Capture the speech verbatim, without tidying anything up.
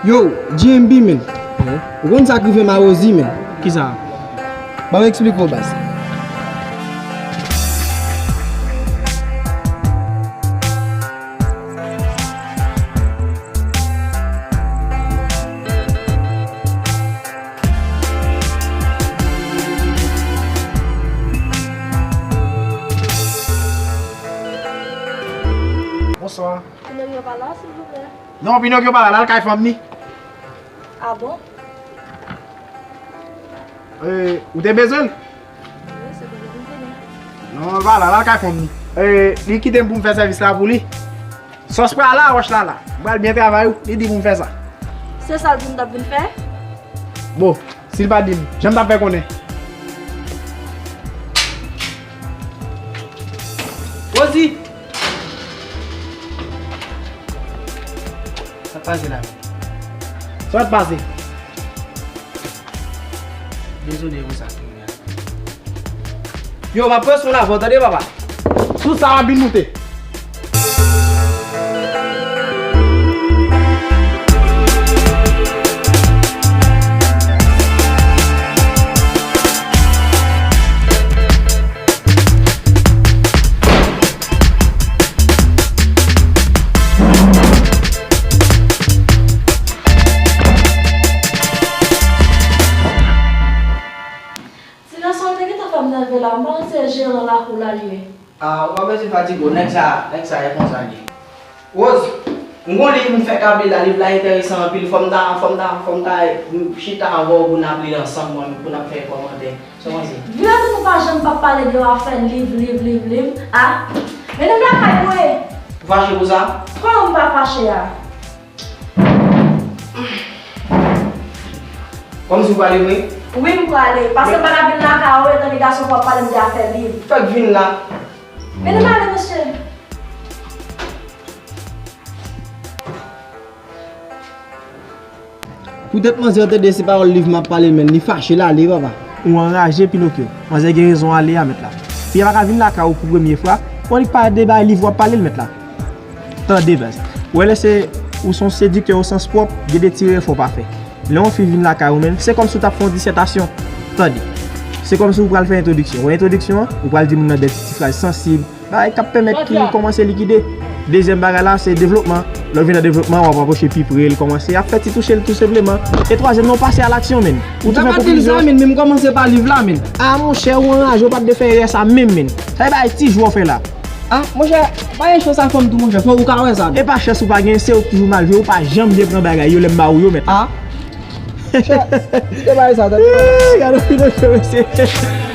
Yo, G M B, men. Ou konn sa k rive m a Rosie, men? Kisa? Ban m eksplike w, baz. Bonswa. Pinokyo pa la, silvouplè? Non, Pinokyo pa la, l al kay fanm ni. Ah bon? E, ou te bezwen l? Wi, se pou li m vini. Non, l pa la, l al kay fanm ni. E, li kite m pou m fè sèvis la pou li. Sòs pa la, wòch la la. M pral byen travay ou, li di pou m fè sa. Se sa l di m t ap vin fè? Bon, si l pa di m, jan m t ap fè konnen? Rosie! Sa k pase la? Sa k pase? Dezole pou sa k rive a. Yo, m ap pran sou lavan, tande, papa? Sou sa w ap vin moute. Silans ou te gentan fè m nève la, m panse se jeran lakou la l ye. Ah, ou pa bezwen fatige w, nèg sa, nèg sa e konsa l ye. Rose, m gon liv m fèk ap li la, liv la enteresan anpil, fò m ta, fò m ta, fò m ta chita avè w pou n ap li l ansanm, mwen, pou n ap fè kòmantè. Sa w panse? Vire toune ou pa janm p ap pale de w ap fè liv, liv, liv, liv, a? Men nou lakay mwen! Ou fache pou sa? Kòman m pa fache a? Kòmsi w prale vre? Wi, m prale. Paske m pa ka vin lakay ou etan ke gason pa w ap pale m de afè liv. Fèk vin la. Men nou ale, mesye. Poutèt manzè tande se pawòl liv m ap pale l, men li fache l ale, papa. Ou anraje, Pinokyo. Manzè gen rezon ale a, mèt la. Fi a pa ka vin lakay ou pou premye fwa. Ou annik pale de bay liv w ap pale l, mèt la. Tande, baz. Ou wè lè se, ou se yon sediktè o sans pwòp, gen de ti erè fò w pa fè. Lè yon fi vin lakay ou, men, se kòmsi w t ap fè yon disètasyon. Tande. Se kòmsi w pral fè entwodiksyon. Ou wè entwodiksyon an, ou pral di moun nan de ti, ti fraz sansib, bagay k ap pèmèt ki kòmanse likide. Dezyèm bagay la, se devlopman. Lè w vin nan devlopman, w ap apwoche pi pre l, kòmanse ap fè ti touche l tou senpleman. E twazyèm nan, w pase a laksyon, men. Ou tou fè konklizyon. Men m kòmanse pa liv la, men. A, monchè, ou anraje, ou pa t dwe fè erè sa menm, men. Sa e bagay ti jwè w fè la. A, monchè, pa gen chans a fanm tou, monchè, fò ou ka wè sa. E pa chans ou pa gen, se ou k toujou mal jwe, ou pa janm byen pran bagay yo lè m ba ou yo, mèt. A, monchè, kite bagay sa, tande. Gade yon Pinokyo, mesye.